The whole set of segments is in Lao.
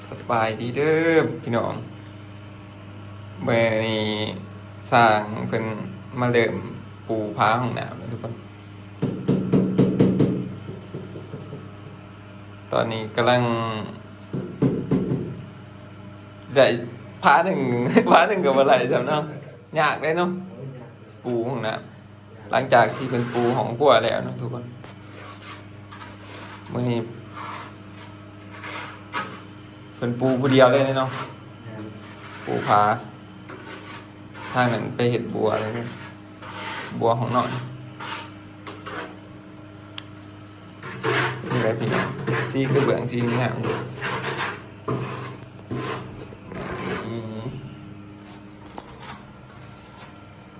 ສະບາຍດີເດີພີ່ນ້ອງ, ມື້ນີ້ຊ່າງເພິ່ນມາເລີ່ມປູພາຫ້ອງນ້ຳແລ້ວທຸກຄົນ. ຕອນນີ້ກຳລັງໄດ້ພາໜຶ່ງ ພາໜຶ່ງກໍບໍ່ໄດ້ຊ້ຳເນາະ, ຍາກເດ້ເນາະ ປູຫ້ອງນ້ຳ. ຫຼັງຈາກທີ່ເພິ່ນປູຫ້ອງຄົວແລ້ວເນາະທຸກຄົນ, ມື້ນີ້ເພິ່ນປູຜູ້ດຽວເລີຍເນາະ, ແມ່ນ ປູຜາ. ທາງນັ້ນໄປເຮັດບົວເລີຍ, ບົວຫ້ອງນອນ. ນີ້ແຫຼະພີ່ນ້ອງ, ສີກະເບື້ອງສີງາມ. ອືມ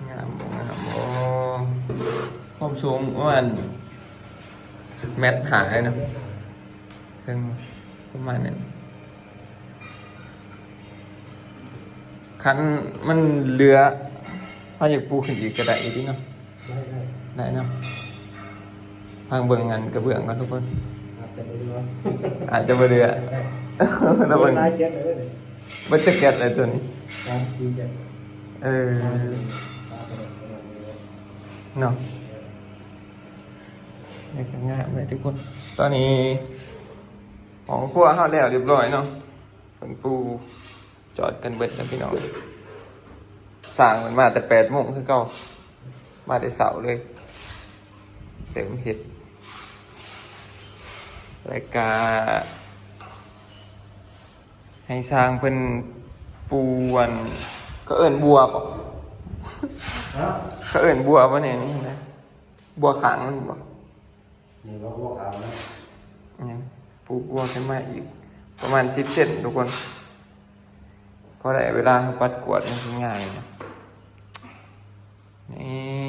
ງາມບໍ່ ງາມບໍ່? ຄວາມສູງປະມານແມັດຫ້າເລີຍເນາະ, ເຖິງປະມານນັ້ນ. ຄັນມັນເຫຼືອ ເຮົາຢາກປູຂຶ້ນອີກກໍໄດ້ອີກເນາະ. ໄດ້ ໄດ້ ໄດ້ເນາະ. ຟັງເບິ່ງອັນກະເບື້ອງກ່ອນທຸກຄົນ, ອາດຈະບໍ່ເຫຼືອ ອາດຈະບໍ່ເຫຼືອ. ລະເບິ່ງ ເບິດຫຼາຍແກັດເລີຍ ເບິດຈັກແກັດແລ້ວໂຕນີ້? ສາມສີ່ແກັດ. ເອີ ເນາະ, ນີ້ກໍງາມເລີຍທຸກຄົນ. ຕອນນີ້ຫ້ອງຄົວເຮົາແລ້ວຮຽບຮ້ອຍເນາະ, ເພິ່ນປູຈອດກັນເບິດແລ້ວພີ່ນ້ອງ. ຊ່າງເພິ່ນມາແຕ່ແປດໂມງຄືເກົ່າ, ມາແຕ່ເຊົ້າເລີຍ ເລີ່ມເຮັດ. ແລ້ວກະໃຫ້ຊ່າງເພິ່ນປູອັນ ເຂົາເອີ້ນບົວບໍ່? ຮະ? ເຂົາເອີ້ນບົວບໍ່ແນ່ນີ້ນະ? ບົວຂ້າງມັນບໍ່? ນີ້ວ່າບົວຂາວນະ. ແມ່ນ, ປູບົວຂຶ້ນມາອີກປະມານສິບເຊັນທຸກຄົນ, ພໍໄດ້ເວລາເຮົາປັດກວາດມັນຊິງ່າຍນະ. ນີ້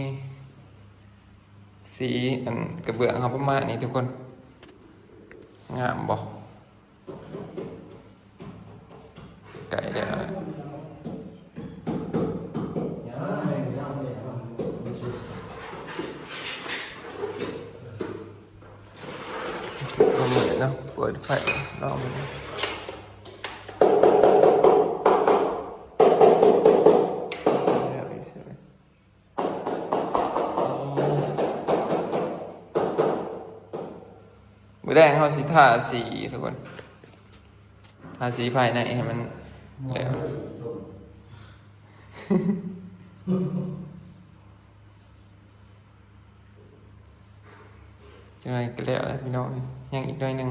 ສີອັນກະເບື້ອງເຮົາປະມານນີ້ທຸກຄົນ, ງາມບໍ່? ໃກ້ແລ້ວ ປະມານນີ້ເນາະ, ເປີດໄຟລອງເບິ່ງ. ມື້ແລງເຮົາຊິທາສີທຸກຄົນ, ທາສີພາຍໃນໃຫ້ມັນແລ້ວ. ຈັກໜ້ອຍກໍແລ້ວແລ້ວພີ່ນ້ອງ, ຍັງອີກໜ້ອຍໜຶ່ງ.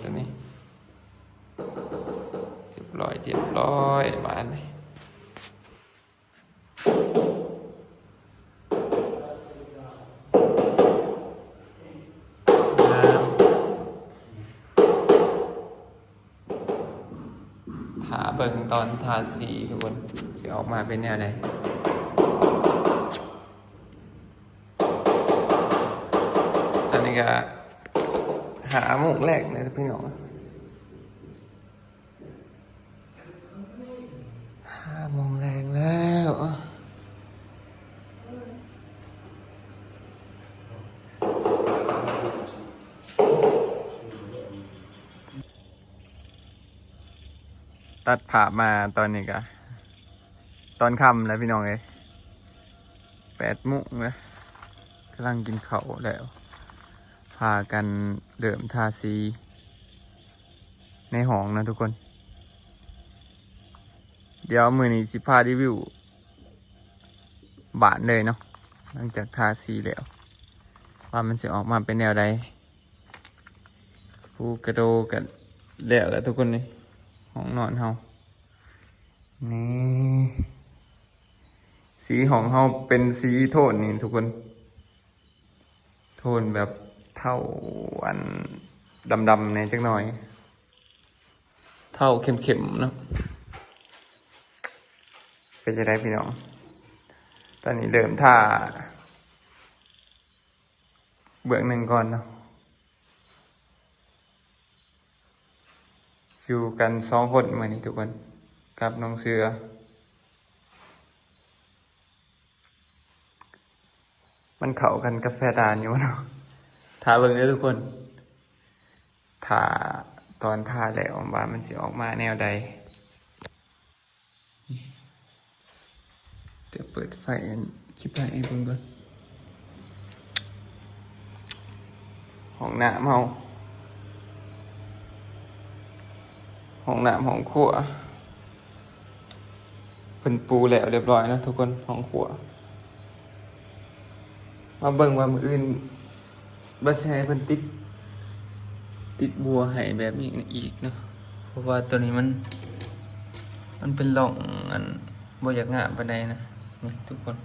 ຕົວນີ້ຮຽບຮ້ອຍ ຮຽບຮ້ອຍ ບາດນີ້. ຖ້າເບິ່ງຕອນທາສີທຸກຄົນ ຊິອອກມາເປັນແນວໃດ. ຕອນນີ້ກະຫ້າໂມງແລງແລ້ວພີ່ນ້ອງ. ຫ້າໂມງແລງແລ້ວ. ຕັດພາບມາຕອນນີ້ກະຕອນຄ່ຳແລ້ວພີ່ນ້ອງເອີຍ, ແປດໂມງແລ້ວ, ກຳລັງກິນເຂົ້າແລ້ວ ພາກັນເລີ່ມທາສີ ໃນຫ້ອງເນາະທຸກຄົນ. ດຽວມື້ນີ້ຊິພາຣີວິວບ້ານເລີຍເນາະ, ຫຼັງຈາກທາສີແລ້ວ ວ່າມັນຊິອອກມາເປັນແນວໃດ. ປູກະໂດກະແລ້ວແຫຼະທຸກຄົນ, ນີ້ຫ້ອງນອນເຮົາ. ນີ້ ສີຫ້ອງເຮົາເປັນສີໂທນນີ້ທຸກຄົນ, ໂທນແບບເທົາ ອັນ ດຳໆແດ່ຈັກໜ້ອຍ, ເທົາເຂັ້ມໆເນາະ. ເປັນຈັ່ງໃດພີ່ນ້ອງ? ຕອນນີ້ເລີ່ມທາ ເບື້ອງໜຶ່ງກ່ອນເນາະ. ຢູ່ກັນສອງຄົນມື້ນີ້ທຸກຄົນ ກັບນ້ອງເສືອ. ມັນເຂົ້າກັນກັບແພດານຢູ່ບໍ່ເນາະ? ຖ້າເບິ່ງເດີທຸກຄົນ, ຖ້າ ຕອນທາແລ້ວວ່າມັນຊິອອກມາແນວໃດ. ດຽວເປີດໄຟອັນ ຄລິບໄຟໃຫ້ເບິ່ງກ່ອນ. ຫ້ອງນ້ຳເຮົາ ຫ້ອງນ້ຳ ຫ້ອງຄົວ ເພິ່ນປູແລ້ວຮຽບຮ້ອຍເນາະທຸກຄົນ ຫ້ອງຄົວ. ມາເບິ່ງວ່າມື້ອື່ນວ່າຊິໃຫ້ເພິ່ນຕິດ ຕິດບົວໃຫ້ແບບນີ້ອີກເນາະ ເພາະວ່າໂຕນີ້ມັນ ມັນເປັນຮ່ອງອັນບໍ່ຢາກງາມປານໃດນະ ນີ້ທຸກຄົນ.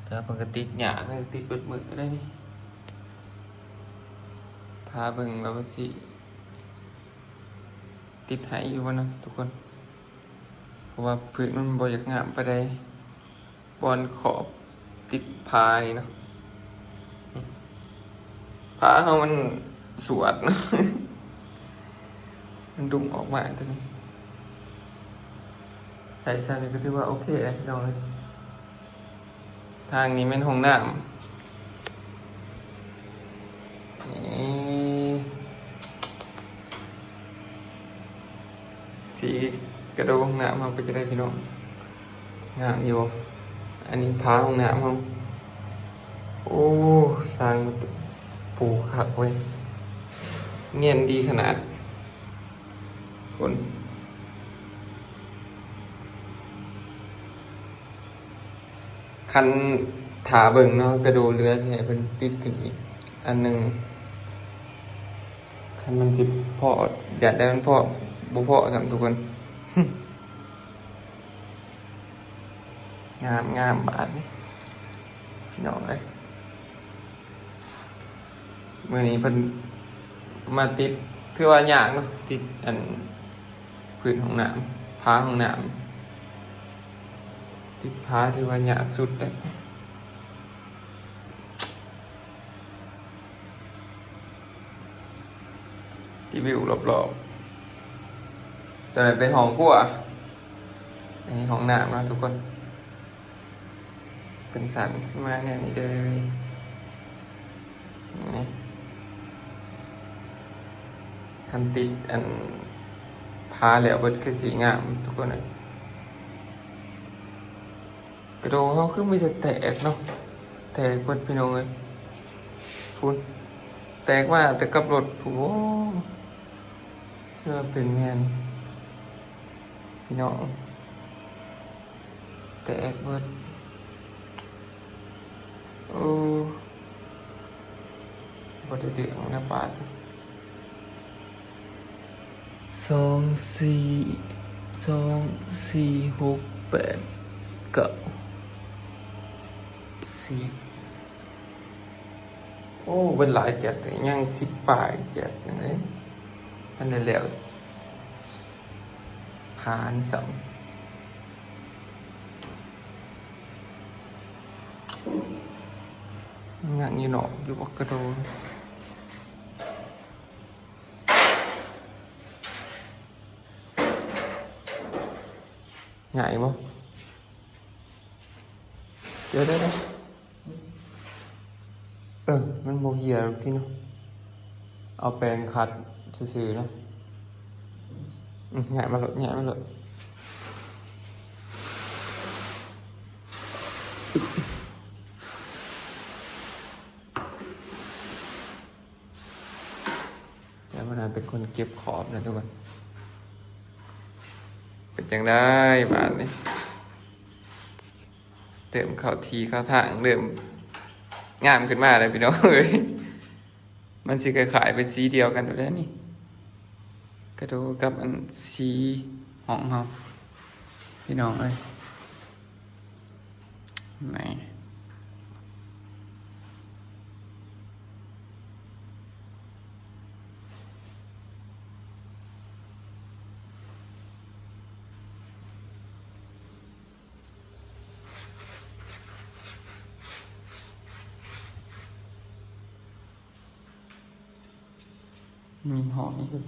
ແຕ່ວ່າເພິ່ນກໍຕິດຍາກເລີຍ ຕິດເບິດມື້ເລີຍນີ້. ຖ້າເບິ່ງວ່າມັນຊິ ຕິດໃຫ້ຢູ່ບໍ່ນະທຸກຄົນ ເພາະວ່າພື້ນມັນບໍ່ຢາກງາມປານໃດ ບ່ອນຂອບຕິດຝານີ້ເນາະ. ຝາເຮົາມັນສວດເນາະ ມັນດຸ່ງອອກມາຕົວນີ້. ໃສ່ຊ່ຳນີ້ກໍຖືວ່າໂອເຄແລ້ວພີ່ນ້ອງເອີຍ. ທາງນີ້ແມ່ນຫ້ອງນ້ຳ ນີ້ ສີກະໂດຫ້ອງນ້ຳເຮົາເປັນຈັ່ງໃດພີ່ນ້ອງ? ງາມຢູ່. ອັນນີ້ຝາຫ້ອງນ້ຳເຮົາ. ໂອ້ ຊ່າງປູຄັກເວີຍ ນຽນດີຂະໜາດ. ຄົນ ຄັນຖ້າເບິ່ງເນາະ ກະໂດເຫຼືອຊິໃຫ້ເພິ່ນຕິດຂຶ້ນອີກອັນໜຶ່ງ ຄັນມັນຊິພໍ້ ຢ້ານແຕ່ມັນພໍ້ ບໍ່ພໍ້ຊ້ຳທຸກຄົນ. ງາມໆ ບາດນີ້ພີ່ນ້ອງເອີຍ. ມື້ນີ້ເພິ່ນມາຕິດ ຖືວ່າຍາກເນາະ ຕິດອັນພື້ນຫ້ອງນ້ຳ ຝາຫ້ອງນ້ຳ ຕິດຝາຖືວ່າຍາກສຸດແລ້ວ. ທີ່ວິວລອບໆ ຕົວນັ້ນເປັນຫ້ອງຄົວ ອັນນີ້ຫ້ອງນ້ຳເນາະທຸກຄົນ. ເປັນສັນຂຶ້ນມາແນວນີ້ເດີ ນີ້ ຄັນຕິດອັນຝາແລ້ວເບິດຄືຊິງາມທຸກຄົນເອີຍ. ກະໂດເຮົາຄືມີແຕ່ແຕກເນາະ ແຕກເບິດພີ່ນ້ອງເອີຍ. ພຸ້ນ ແຕກມາແຕ່ກັບລົດພຸ້ນ. ໂອ້ ຄືວ່າເປັນແມ່ນພີ່ນ້ອງ ແຕກເບິດ. ໂອ້ ບໍ່ໄດ້ດຶງນະບາດ. ສອງ ສີ່ ສອງ ສີ່ ຫົກ ແປດ ເກົ້າ ສິບ. ໂອ້ ເບິດຫຼາຍແກັດເດ ຍັງສິບປາຍແກັດໜຶ່ງເດ້ ທັນໄດ້ແລ້ວ ຫານຊ້ຳ ຍັງຢູ່ນອກຢູ່ບັກກະໂດ. ງ່າຍບໍ່? ດຽວໆ ເອີ ມັນບໍ່ເຫ່ຍດອກຕິເນາະ ເອົາແປງຂັດຊື່ໆ ເນາະ. ອືມ ຍ້າຍມາໂລດ ຍ້າຍມາໂລດ. ແຕ່ວ່ານາງເປັນຄົນເກັບຂອບນະທຸກຄົນ. ເປັນຈັ່ງໃດບາດນີ້? ເລີ່ມເຂົ້າທີ່ເຂົ້າທາງ ເລີ່ມງາມຂຶ້ນມາແລ້ວພີ່ນ້ອງເອີຍ. ມັນຊິຄ້າຍໆເປັນສີດຽວກັນຢູ່ແລ້ວນີ້ ກະໂດກັບອັນສີຫ້ອງເຮົາພີ່ນ້ອງເອີຍ. ນີ້ ມີຫ້ອງນີ້ຄື ໂ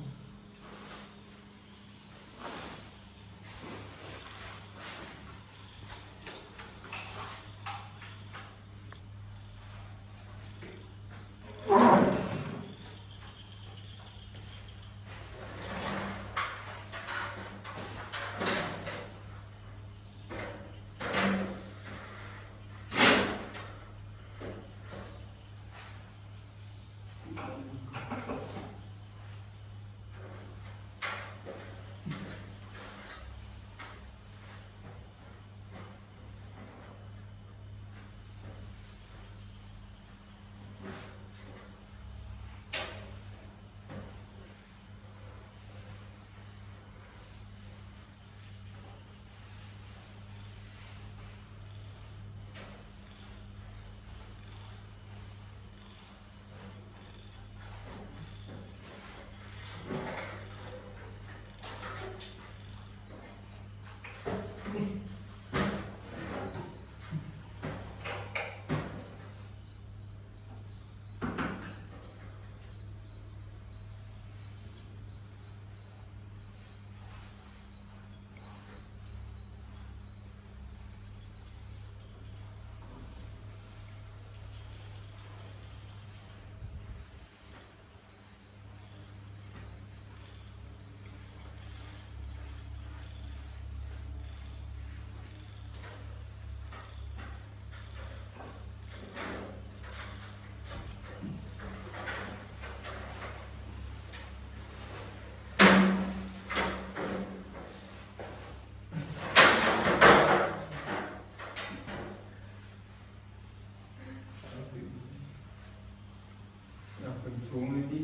ສູງເລີຍຕິ.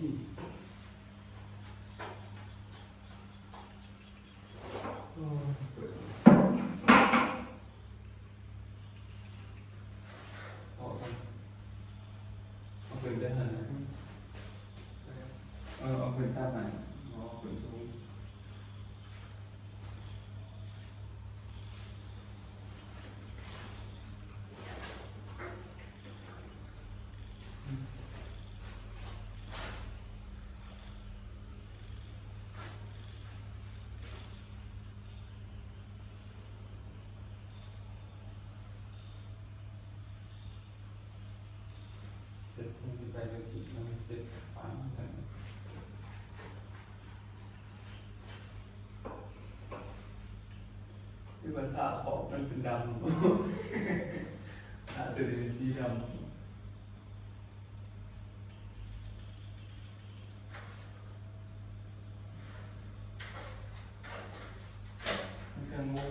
ໂອ້ຍ ເປີດ ອອກກ່ອນ ເອົາຂຶ້ນໄປຫັ້ນນະ ເອີ ເອົາຂຶ້ນຊາບໃໝ່ ເອົາຂຶ້ນສູງ. ເຊັດ ມັນຊິໄປເລີຍ ມັນເຊັດຟັງກັນ. ຄືວ່າທາຂອບມັນເປັນດຳ ທາໂຕນີ້ເປັນສີດຳ. ມັນກະງົງ.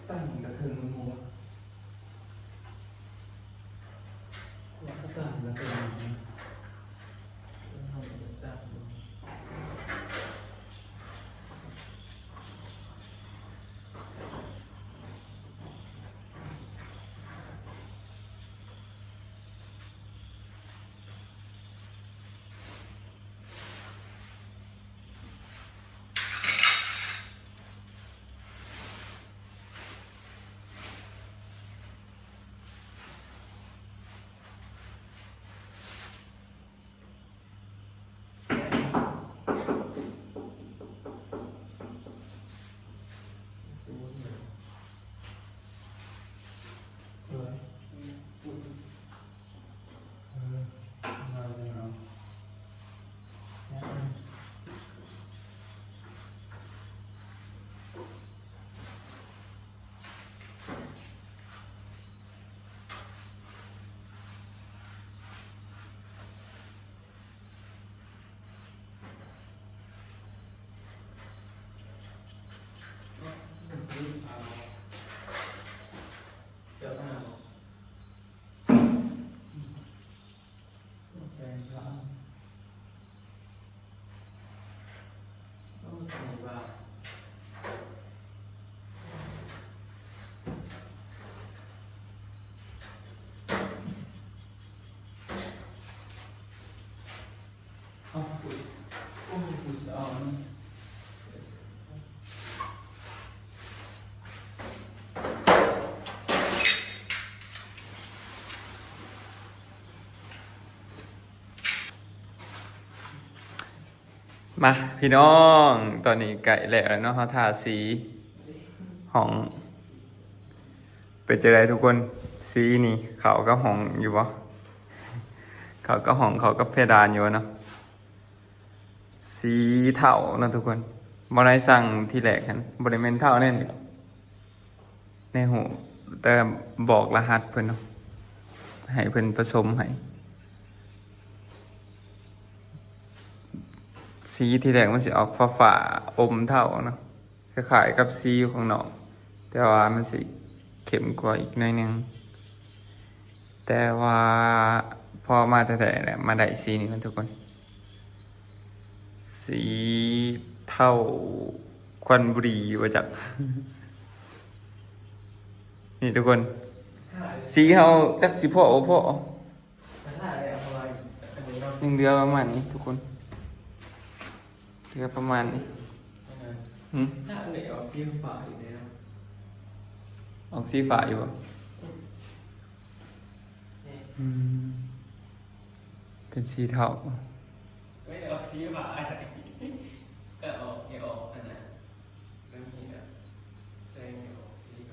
ຕັ້ງກະເທິງໝູ່ ວ່າກະຕັ້ງກະເທິງໝູ່ ເຮົາກະຕັ້ງ. ມາພີ່ນ້ອງ ຕອນນີ້ໃກ້ແລ້ວແລ້ວເນາະ ເຮົາທາສີຫ້ອງ ເປັນຈັ່ງໃດທຸກຄົນ? ສີນີ້ເຂົ້າກັບຫ້ອງຢູ່ບໍ່? ເຂົ້າກັບຫ້ອງ ເຂົ້າກັບເພດານຢູ່ບໍ່ເນາະ? ສີເທົາເນາະທຸກຄົນ. ບໍ່ໄດ້ສັ່ງທີແລກຫັ້ນ ບໍ່ໄດ້ແມ່ນເທົາແນ່ນີ້ດອກ ໃນຮູບ ແຕ່ບອກລະຫັດເພິ່ນເນາະ ໃຫ້ເພິ່ນປະສົມໃຫ້. ສີທີແລກມັນຊິອອກຟ້າໆ ອົມເທົາເນາະ ຄ້າຍໆກັບສີຢູ່ຂ້າງນອກ ແຕ່ວ່າມັນຊິ ເຂັ້ມກວ່າອີກໜ້ອຍໜຶ່ງ ແຕ່ວ່າພໍມາແທ້ໆແຫຼະ ມາໄດ້ສີນີ້ນະທຸກຄົນ ສີເທົາຄວັນບຸຣີວ່າຈັກ ນີ້ທຸກຄົນ ສີເຮົາຈັກຊິພໍບໍ່ພໍ ຍັງເຫຼືອປະມານນີ້ທຸກຄົນ ເຫຼືອປະມານນີ້ ຫືມ ອອກສີຟ້າຢູ່ບໍ່? ອືມ ເປັນສີເທົາ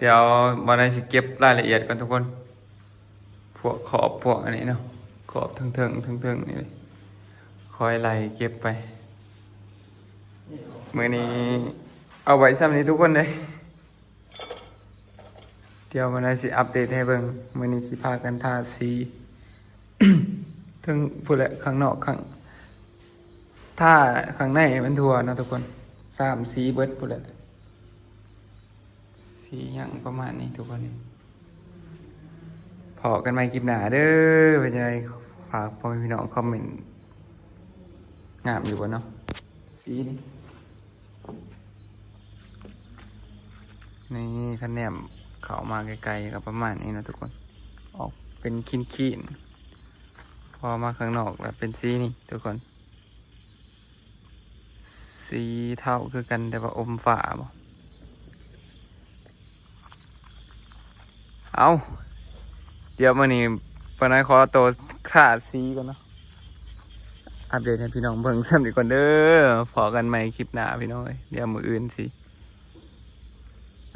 ດຽວບ່າວນາຍຊິເກັບລາຍລະອຽດກ່ອນທຸກຄົນ ພວກຂອບພວກອັນນີ້ເນາະ ຂອບເທິງໆ ເທິງໆນີ້ ຄ່ອຍໄລ່ເກັບໄປ ມື້ນີ້ເອົາໄວ້ຊ່ຳນີ້ທຸກຄົນເດ້ ດຽວມື້ໜ້າຊິອັບເດດໃຫ້ເບິ່ງ ມື້ນີ້ຊິພາກັນທາສີ ເທິງພຸ້ນແຫຼະ ຂ້າງນອກ ຂ້າງ ທາຂ້າງໃນໃຫ້ມັນທົ່ວເນາະທຸກຄົນ ສາມສີເບິດພຸ້ນແຫຼະ ສີຫຍັງປະມານນີ້ທຸກຄົນ ພໍ້ກັນໃໝ່ຄລິບໜ້າເດີ ເປັນຈັ່ງໃດ ຝາກພໍ່ແມ່ພີ່ນ້ອງຄອມເມັນ ງາມຢູ່ບໍ່ເນາະ ສີນີ້ ນີ້ ຄັນແນມເຂົ້າມາໃກ້ໆ ກໍປະມານນີ້ເນາະທຸກຄົນ ອອກເປັນຄີນໆ ພໍມາຂ້າງນອກແລ້ວເປັນສີນີ້ທຸກຄົນ ສີເທົາຄືກັນ ແຕ່ວ່າອົມຟ້າບໍ ເອົາ ດຽວມື້ນີ້ປ້ານ້ອຍຂໍໂຕທາສີກ່ອນເນາະ ອັບເດດໃຫ້ພີ່ນ້ອງເບິ່ງຊ່ຳນີ້ກ່ອນເດີ ພໍ້ກັນໃໝ່ຄລິບໜ້າພີ່ນ້ອງເອີຍ ດຽວມື້ອື່ນຊິ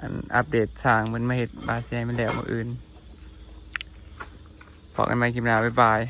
ອັນ ອັບເດດຊ່າງເພິ່ນມາເຮັດບາດສີໃຫ້ມັນແລ້ວມື້ອື່ນ ພໍ້ກັນໃໝ່ຄລິບໜ້າ ບາຍບາຍ.